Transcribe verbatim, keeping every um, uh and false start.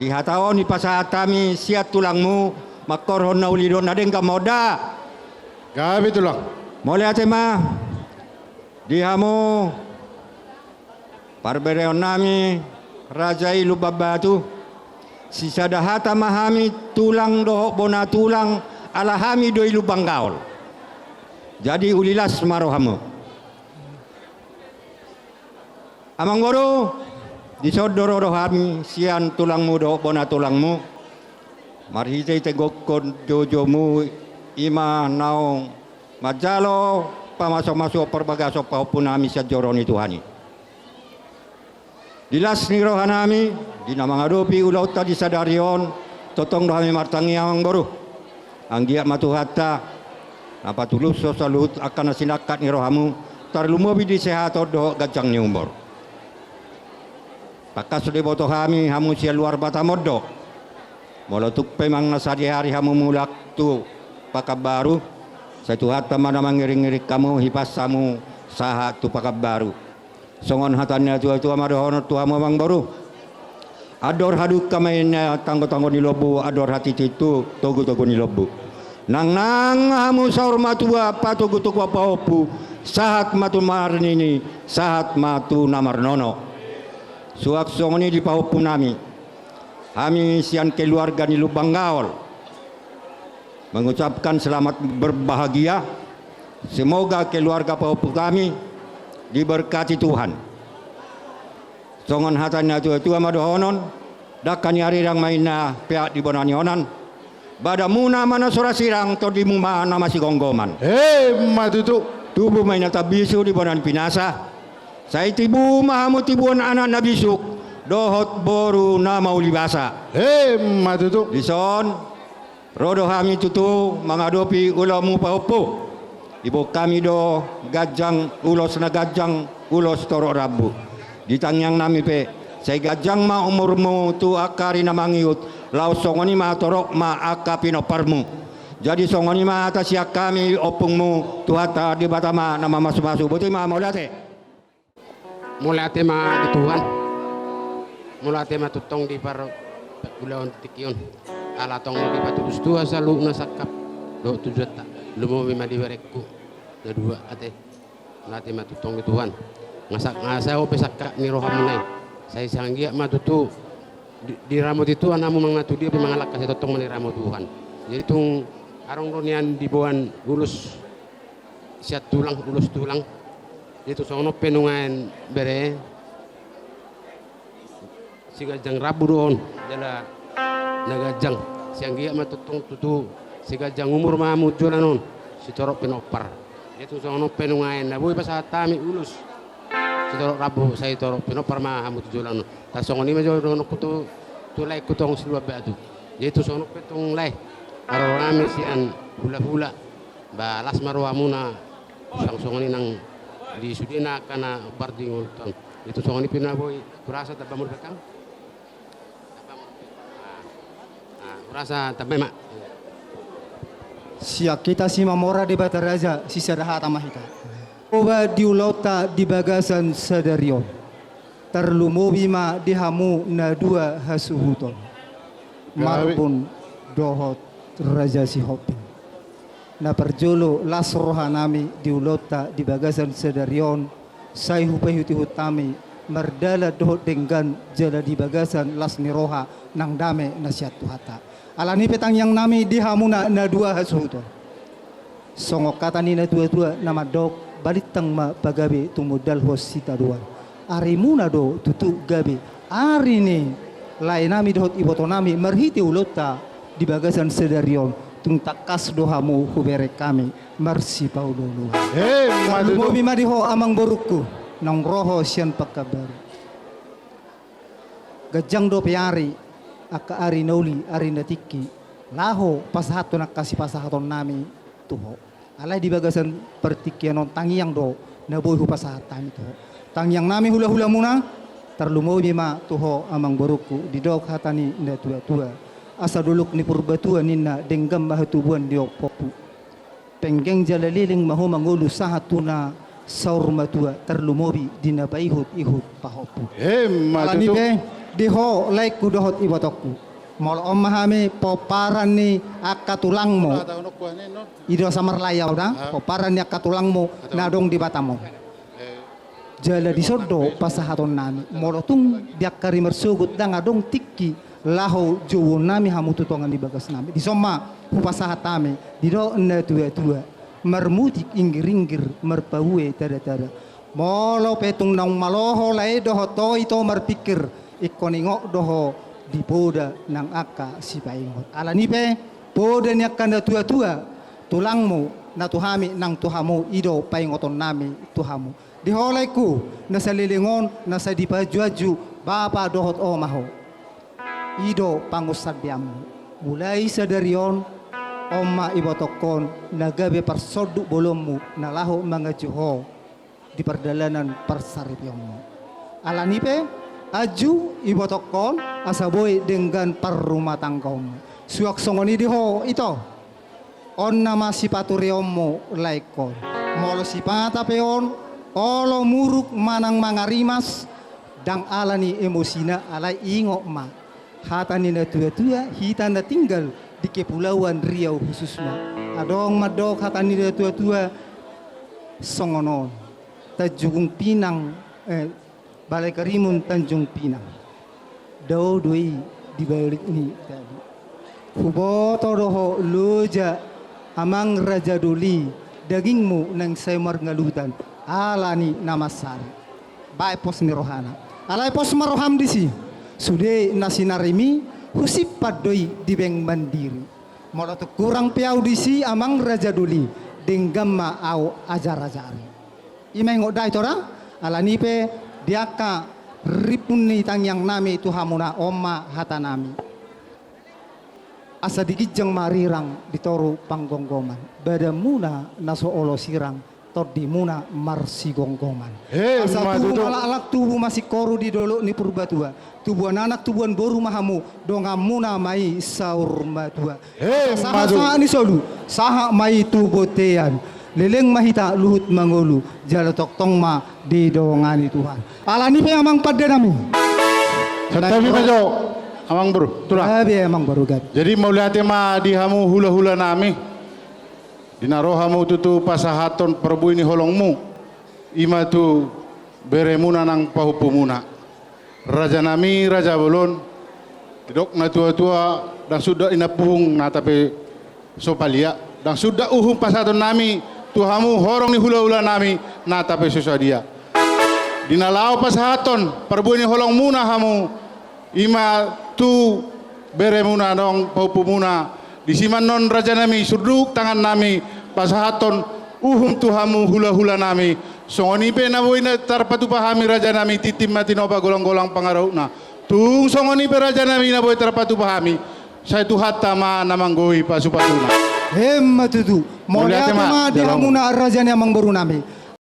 Di hata on dipasahat hami sian tulangmu, mangkorhon na uli dohot na denggan ma on da. Gabe tulang. Mauliate ma di hamu parbereonnami raja i Lumban Batu. Sisada hata ma hami tulang dohot bona tulang, ala hami do i Lumban Gaol. Jadi uli las ma rohamu. Amangboru, dison do ro do hami sian tulangmu dohot bona tulangmu. Marhite-hite gokkon joujoumu i ma naung manjalo pamasumasuon parbagason pahompunami sian joro ni Tuhan i. Di las ni rohanami, di na mangadopi ulaonta di sadari on, tongtong do hami martangiang, amangboru. Anggiat ma Tuhanta na patulushon saluhut angka na sinangkap ni rohamu, tarlumobi di sehaton dohot ganjang ni umur. Tangkas do diboto hami hamu sian luar Batam on do. Molo tung pe manang na sadihari hamu mulak tu Pakanbaru, sai Tuhanta ma na mangiring-iring hamu, hipas hamu sahat tu Pakanbaru. Songon hata ni na tua-tua ma dohonon tu hamu, amangboru. Andor hadungka ma inna tanggotanggo ni lombu, andor hatiti tu togutogu ni lombu. Nangnang ma hamu saur matua, patogutoguan pahompu, sahat ma tu marnini, sahat ma tu na marnono. Suang songon i di pahompunami. Hami sian keluarga ni Lumban Gaol mengucapkan selamat berbahagia. Semoga keluarga pahompu kami diberkati Tuhan. Songon hata ni na tua-tua ma dohonon, dangka ni arirang ma inna peak di bona ni onan. Badanmuna ma na so ra sirang, tondimu ma na masigomgoman. Emma tutu. Tubu ma inna tambisu di bona ni pinasa. Sai tibu ma hamu tibuan anak na bisuk dohot boru na mauli basa. Emma tutu. Dison, ro do hami tutu mangadopi ulaonmu pahompu. Diboan hami do ganjang, ulos na ganjang, ulos torop rambu. Di tangiangnami pe, sai ganjang ma umurmu tu angka ari na mangihut, laos songon i ma torop ma angka pinomparmu. Jadi songon i ma hata sian hami ompungmu, Tuhanta Debata ma na mamasumasu. Botima, mauliate. Mauliate ma di Tuhan. Mauliate ma tongtong di parulaon di tingki on. Ala tong dipatulus Tuhan saluhutna sangkap dohot tujuanta. Lumobi ma di berengku na dua, ate. Mauliate ma tongtong di Tuhan. Nga sa, nga sae pe sangkap ni rohamuna i. Sai sai anggiat ma tutu di, diramoti Tuhan hamu manang na tu dia pe mangalangka, sai tongtong ma diramoti Tuhan. Jadi tung adong do nian diboan ulos sian tulang, ulos tulang. Jadi tung songon on pe nuaeng bere, siganjang rambu do on, jala na ganjang. Sai anggiat ma tongtong tutu siganjang umur ma hamu tu joloan on, sitorop pinompar. Jadi tung songon on pe nuaeng na boi pasahat hami ulos sitorop rambu, sai torop pinompar ma hamu tu joloan on. Tarsongon i ma jo dohononku tu, tu laengku tong si Lumban Batu. Jadi tung songon on pe tong lae, haroro nami sian hulahula. Ba las ma rohamuna, suang songon i nang di sudena angka na hombar di ngolunta on. Itu songon i pe na boi hurasa, tamba mauliate. Tamba mauliate. Ah, ah, hurasa tamba ma. Sian hita Simamora Debata Raja, sisada hata ma hita. Oba di ulaonta di bagasan sadari on. Tarlumobi ma di hamu na dua hasuhuton. Gabe. Marbun dohot Raja Sihombing. Na parjolo, las rohanami di ulaonta di bagasan sadari on, sai hupaihut-ihut hami mardalan dohot denggan jala di bagasan las ni roha nang dame na sian Tuhanta. Alani i pe tangiangnami di hamuna na dua hasuhuton. Songon hata ni na tua-tua na mandok, balintang ma pagabe tumundalhon sitadoan. Arimuna do tutu gabe ari ni laenami dohot ibotonami marhite ulaonta di bagasan sadari on, tung tangkas do hamu hubereng hami marsipaolo-oloan. Emma tutu. Tarlumobi ma di ho amangborungku, naung ro ho sian Pakanbaru. Ganjang dope ari, angka ari na uli, ari na tingki, laho pasahathon angka sipasahatonnami tu ho. Alai di bagasan partingkian on tangiang do na boi hupasahat hami tu ho. Tangiangnami hulahulamuna, tarlumobi ma tu ho amangborungku, didok hata ni na tua-tua. Asa dolok ni Purbatua ninna, denggan ma hatubuan di ompungku. Penggeng jala leleng ma ho mangolu sahat tu na saur matua, tarlumobi di na paihut-ihut pahompu. Emma tutu. Alani i pe, Di ho laengku dohot ibotongku, molo on ma hami pomparan ni angka tulangmu. I do asa marlai au da, pomparan ni angka tulangmu na adong di Batam on. Jala dison do pasahatonnami, molo tung di angka ari marsogot ndang adong tingki laho jouonnami hamu tu tonga ni bagasnami. Dison ma hupasahat hami, didok na tuatua, marmutik inggiringgir, marpahue tadatada. Molo pe tung naung malo ho lae dohot ho ito marpingkir, ingkon ingot do ho di poda nang angka sipaingot. Alani pe, poda ni angka na tuatua, tulangmu, na tu hami nang tu hamu, i do paingotonnami tu hamu. Di ho laengku, na saleleng on, na sai dipaanjuanju bapa dohot oma ho. I do pangunsandeanmu. Mulai sadari on, on ma ibotongkon na gabe parsonduk bolonmu na laho manganju ho di pardalanan parsaripeonmu. Alani pe, anju ibotongkon asa boi denggan parrumatanggaonmu. Suang songon i di ho ito. On nama sipatureonmu laengkon. Molo sipata pe on, olo muruk manang mangarimas, ndang alani emosina, alai ingot ma hata ni na tuatua, hita na tinggal di Kepulauan Riau khususna. Adong mandok hata ni na tuatua songon on. Tanjung Pinang, eh, Balai Karimun Tanjung Pinang. Dao do i di balik ni tali. Huboto do ho loja amang raja doli, dagingmu naeng sai marngalutan, alani na mansari. Baen pos ni rohana. Alai pos ma roham disi. Sude na sinarimi, husimpan do i di Bank Mandiri. Molo tung hurang pe au disi amang raja doli, denggan ma au ajarajari. I ma ingot da ito da, alani pe di angka rimpun ni tangiangnami tu hamuna, on ma hatanami. Asa di ginjang marirang di toru panggomgoman, badanmuna na so olo sirang, tondimuna marsigomgoman. He, asa ma tutu. Tubu ma laklak, tubu ma singkoru di dolok ni Purbatua. Tubuan anak, tubuan boru ma hamu, donganmuna ma i saur matua. He, asa ma tutu. Sahat ni solu, sahat ma i tu bontean. Leleng ma hita luhut mangolu, jala tongtong ma didongani Tuhan. Alani pe amang pandenami. Santabi ma jo, amang boru. Tulang. Gabe amang boru, gabe. Jadi mauliate ma di hamu hulahulanami. Di na ro hamu tutu pasahathon parbue ni holongmu, i ma tu beremuna nang pahompumuna. Rajanami raja bolon, didok na tuatua, ndang suda inampuhung nata pe so palia, ndang suda uhum pasahatonnami tu hamu horong ni hulahulanami nata pe so sadia. Di na laho pasahathon parbue ni holongmuna hamu, i ma tu beremuna nang pahompumuna. Disi ma annon rajanami, surduk tangannami pasahathon uhum tu hamu hulahulanami. Songon i pe na boi na tarpatupa hami rajanami, tintin ma tinopa, golanggolang pangarahutna. Tung songon i pe rajanami na boi tarpatupa hami, sai Tuhanta ma na manggohi pasupasuna. Emma tutu. Mauliate ma di hamuna raja ni amangborunami.